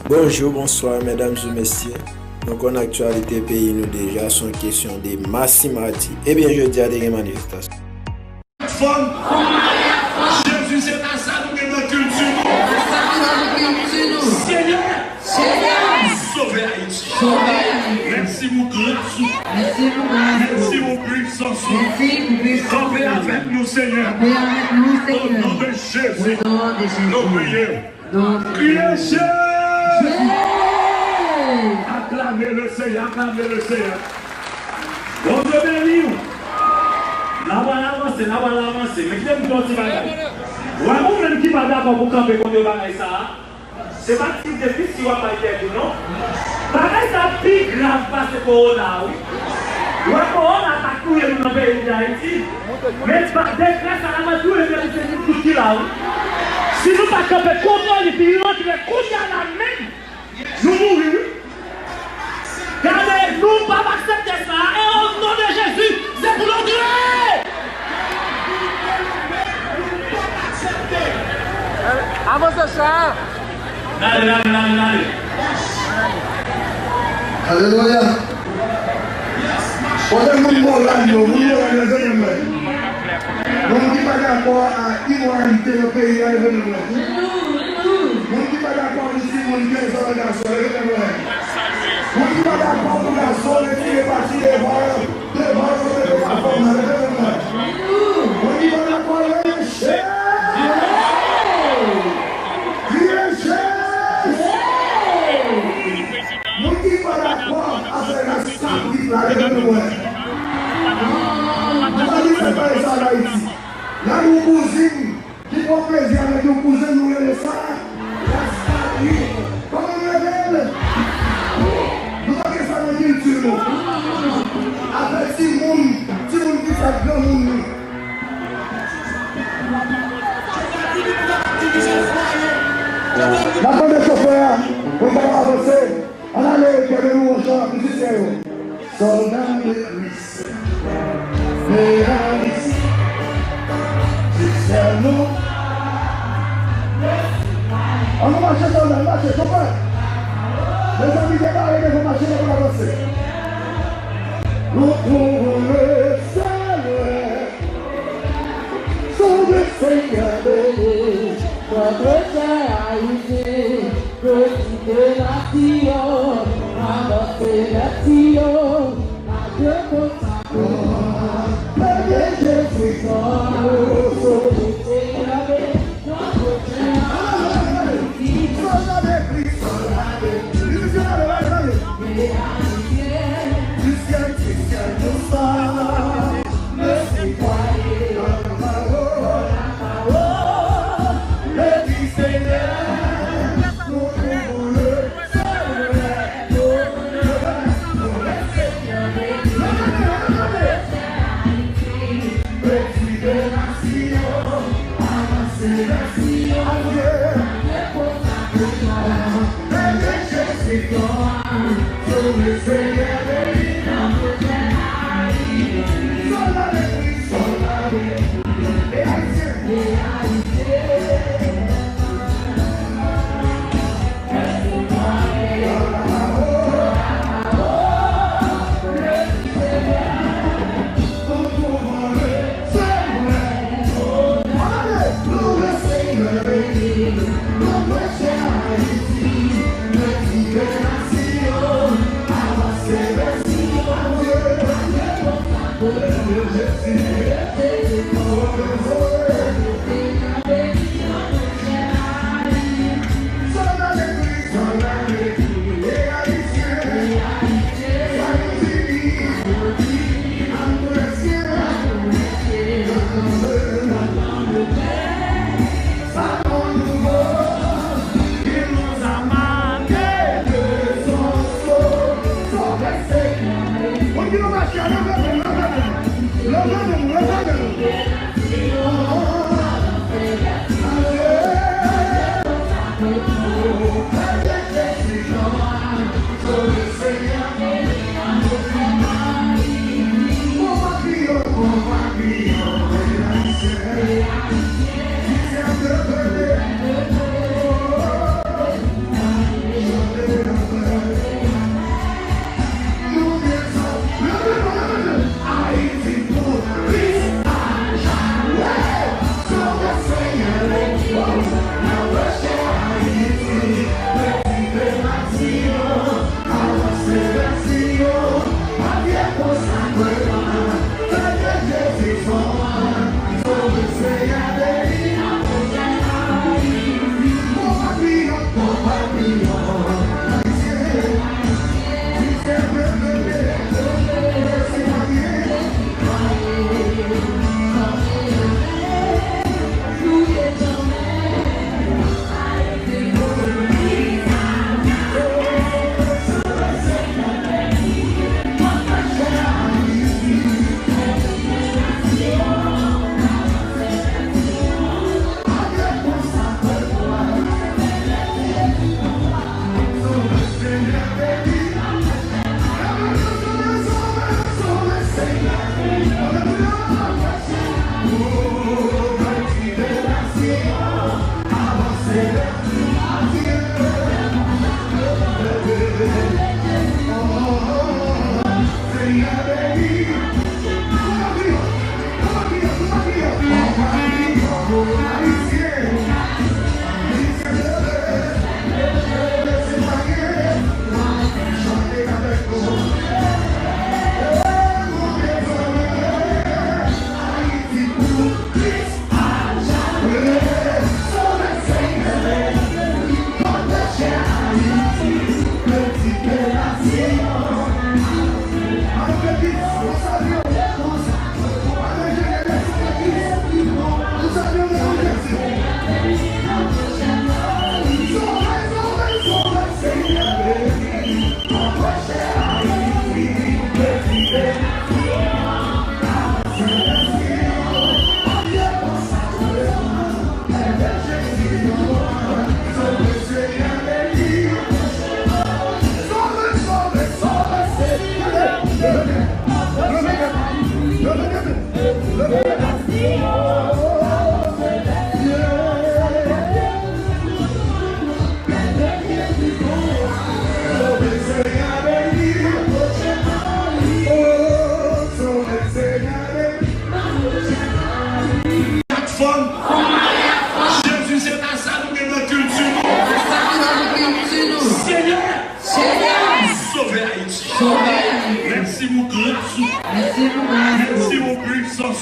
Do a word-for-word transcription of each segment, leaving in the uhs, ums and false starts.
Bonjou, bonswa, medam e mesye. Nou konn aktyalite peyi nou deja, se yon kesyon de masimati. Ebyen, jodi a te gen manifestasyon. Fanm, Jezi, se pa sa nou gen nan kilti nou. Senyè, Sovè Ayiti. Mèsi pou gras ou. Mèsi pou pwisans ou. Kanpe avèk nou, Senyè. O non de Jezi, nou priye. Kriye Jezi! Aklame le Senyè, aklame le Senyè. Bondye beni w. N ap al avanse, n ap al avanse. Men kite m di w yon ti bagay. Wè ou menm ki pa dakò pou kanpe kont yon bagay sa a, se pa ti depi si w ap al pèdi non. Bagay sa pi grav pase kowona wi. Wè kowona ta touye nou nan peyi Dayiti. Men pa dekrè sa la pa touye depi se nou tout ki la wi. Si nou pa kanpe kont li, li rantre kounye a la menm, nou mouri wi. Gade, nou p ap aksepte sa. E o non de Jezi, se pou nou kriye. Avanse sa. N ale, n ale, n ale, n ale. Alelouya. Kote moun moral yo, moun moral yo, leve men mwen. Moun ki pa dakò a imoralite nan peyi a, leve men mwen. Moun ki pa dakò pou timoun, jèn fanm, gason, leve men mwen. Moun ki pa dakò pou gason retire pati devan yo, devan yo, mete pa fanm nan, leve men mwen. Moun ki pa dakò, leve men mwen. Kriye Jezi! Moun ki pa dakò avèk rès sa Bib la, leve men mwen. Nou pa gen fèt bagay sa an Ayiti. Lè nou kouzin, ki pran plezi avèk yon kouzen nou rele sa? Rasta wi. Kòman nou rele l? Nou pa gen sa nan kilti nou. Avèk timoun, timoun ki fèt granmoun nou. N ap mande chofè a pou l kapab avanse. Ann ale, kenbe nou ansanm, mizisyen yo. Sòlda de Kris. Meyè Kris. Jis sèlman. Ann nou mache, sòlda, nou mache, chofè. Mezanmi, debare devan machin nan pou n avanse. Nou twouve le Senyè. Sauve Seigneur de nous, notre cher Haïti, petit de nation, avanse vers Sion, à deux côtés. Pèp de Jezi, sauve Seigneur de nous, notre cher Haïti. Sòlda de Kris, sòlda de Kris. Mizisyen, ale, ale, ale. Kristian, Kristian, nou sa. Mèsi, Bondye, pou la pawòl. Legliz Senyè, nou pou le Senyè, nou pou le Senyè. Mèsi, Bondye.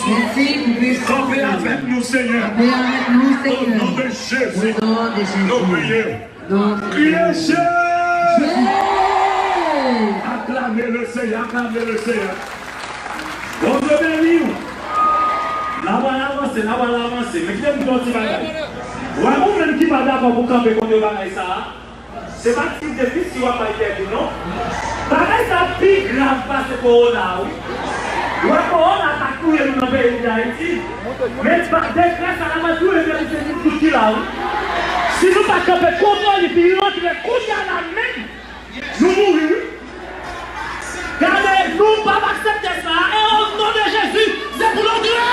Mèsi pou pwisans ou. Kanpe avèk nou, Senyè. Kanpe avèk nou, Senyè. O non de Jezi. O non de Jezi. Nou priye. Nou priye. Kriye Jezi. Aklame le Senyè, aklame le Senyè. Bondye beni w. N ap al avanse, n ap al avanse. Men kite m di w yon ti bagay. Wè ou menm ki pa dakò pou kanpe kont bagay sa a. Se pa ti defi si w ap bay tèt ou non. Bagay sa pi grav pase kowona a wi. Ou wè kowona ta touye nou nan peyi Dayiti. Men pa dekrè sa la va touye tèt ou se nou tout ki la wi. Si nou pa kanpe kont li pi rantre kounye a la menm, nou mouri wi. Gade, nou p ap aksepte sa. E o non de Jezi, se pou nou touye!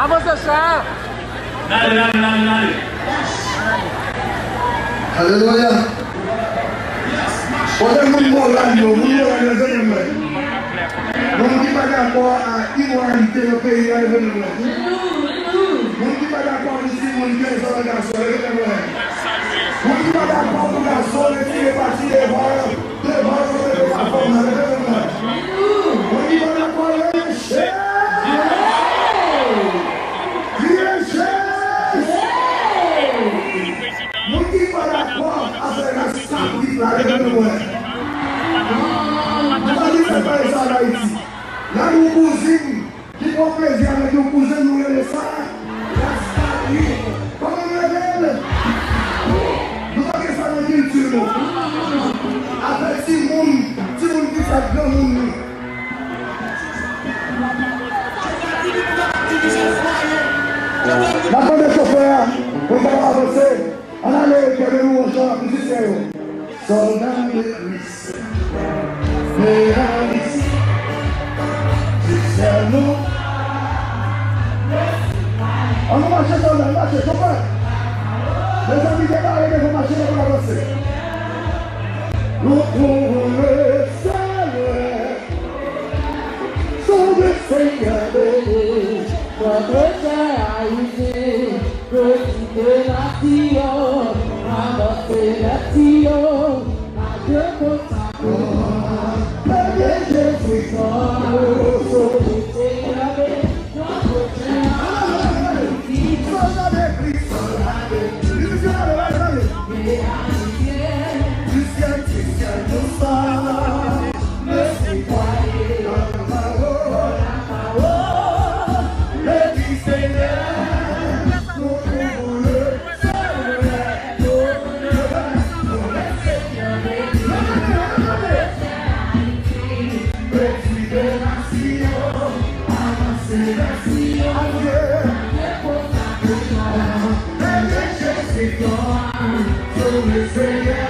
Avanse, chè! N ale, n ale, n ale, n ale! Alelouya! Kote moun moral yo? Moun moral yo, leve men mwen. Moun ki pa dakò a imoralite nan peyi a, leve men mwen. Moun ki pa dakò pou timoun, timoun gason, leve men mwen. Moun ki pa dakò pou gason retire pati devan, devan yo, leve pa fanm nan, leve men mwen. Moun ki pa dakò, leve men mwen. Kriye Jezi! Moun ki pa dakò avèk ras kabrit la, leve men mwen. Nou pa gen fèt bagay sa an Ayiti. Lè nou kouzin, ki pran plezi avèk yon kouzen nou rele sa ras kabrit. Kòman nou rele l? Nou pa gen sa nan kilti nou. Avèk timoun, timoun ki fèt granmoun nou. N ap mande chofè a pou l kapab avanse. Ann ale, kenbe nou ansanm ak mizisyen yo. Sòlda de Kris. Meyè alis. Di syèl nou. Ann nou mache, sòlda, ann mache, chofè. Mezanmi, depare devan machin nan pou n avanse. Nou twouve Senyè. Sove Senyè beni, notre chè Ayiti, peti de nasyon, avanse vèti yo, a de kontakò, pèmèt Jezi fò, sove Senyè beni, notre chè Ayiti. Sòlda de Kris, sòlda de Kris. Mizisyen, ale, ale, ale. Di syèl, di syèl, nou sa. Mèsi, Bondye, pou la pawòl, pou la pawòl. Mèsi, Senyè, nou pou le Senyè, nou pou le Senyè. Mèsi, Senyè.